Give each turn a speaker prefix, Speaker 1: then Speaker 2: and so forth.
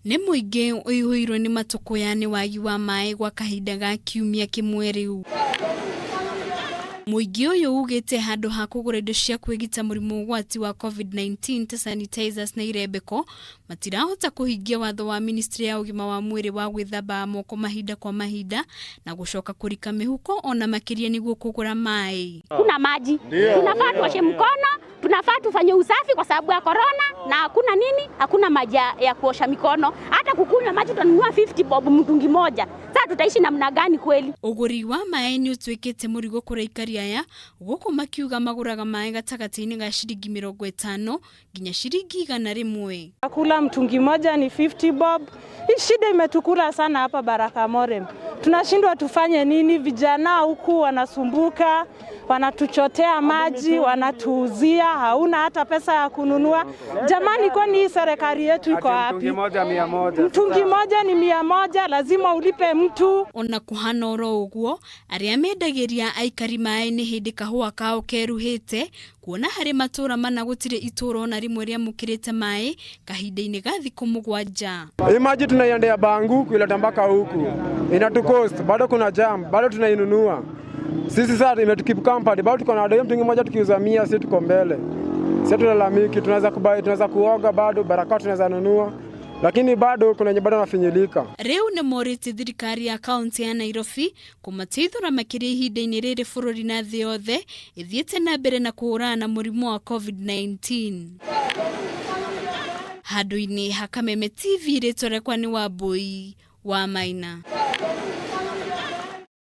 Speaker 1: Nĩ mũingĩ ũihũirwo nĩ matũkũya nĩ wagi wa maĩ gwa kahinda ga kiumia kĩmwe rĩu. Mũingĩ ũyũ ugĩte handũ ha kũgũra indo cia kwĩgita mũrimũ ũgwati wa COVID-19 ta sanitizers na irembeko, matirahota kũhingia watho wa ministry ya ũgima wa mwĩrĩ wa gwĩthambaga moko mahinda kwa mahinda na gũcoka kũrika mĩhuko ona makĩria nĩguo kũgũra maĩ.
Speaker 2: Kuna maji, tunafaa tuoshe mkono, tunafaa tufanye usafi kwa sababu ya corona, na hakuna nini, hakuna maji ya kuosha mikono. Hata kukunywa maji utanunua 50 bob mtungi moja. Sasa tutaishi namna gani kweli?
Speaker 1: Ũgũri wa maĩ nĩ ũtuĩkĩte mũrigo kũrĩ aikari aya, gũkũ makiuga magũraga maĩ gatagatĩ-inĩ ga ciringi 50 nginya ciringi 100.
Speaker 3: Kula mtungi moja ni 50 bob. Hii shida imetukula sana hapa Baraka Morem. Tunashindwa tufanye nini? Vijana huku wanasumbuka, wanatuchotea maji, wanatuuzia, hauna hata pesa ya kununua. Jamani, kwani hii serikali yetu iko wapi? Mtungi moja ni 100, lazima ulipe mtu.
Speaker 1: Ona kuhana oro ũguo, arĩa mendagĩria aikari maĩ nĩ hĩndĩ kahũa kao keruhĩte, kuona harĩ matũra mana gũtirĩ itũra ona rĩmwe rĩamũkĩrĩte maĩ kahinda-inĩ ga thikũ 7.
Speaker 4: Hii maji tunaiendea Bangu kuileta mpaka huku inatucost, bado kuna jam, bado tunainunua sisi. Sasa imetukeep company, bado tuko na doi mtungi moja tukiuza 100, sisi tuko mbele, sisi tulalamiki, tunaweza kubuy, tunaweza kuoga bado, barakoa tunaweza nunua, lakini bado kuna wenye bado wanafinyilika.
Speaker 1: Rĩu nĩ morĩtie thirikari ya kaunti ya Nairobi kũmateithũra makĩria ihinda-inĩ rĩrĩ bũrũri na thĩ yothe ĩthiĩte na mbere na kũhũrana na mũrimũ wa COVID-19. Handũ-inĩ ha Kameme TV, rĩtwa rĩakwa nĩ Wambui wa Maina.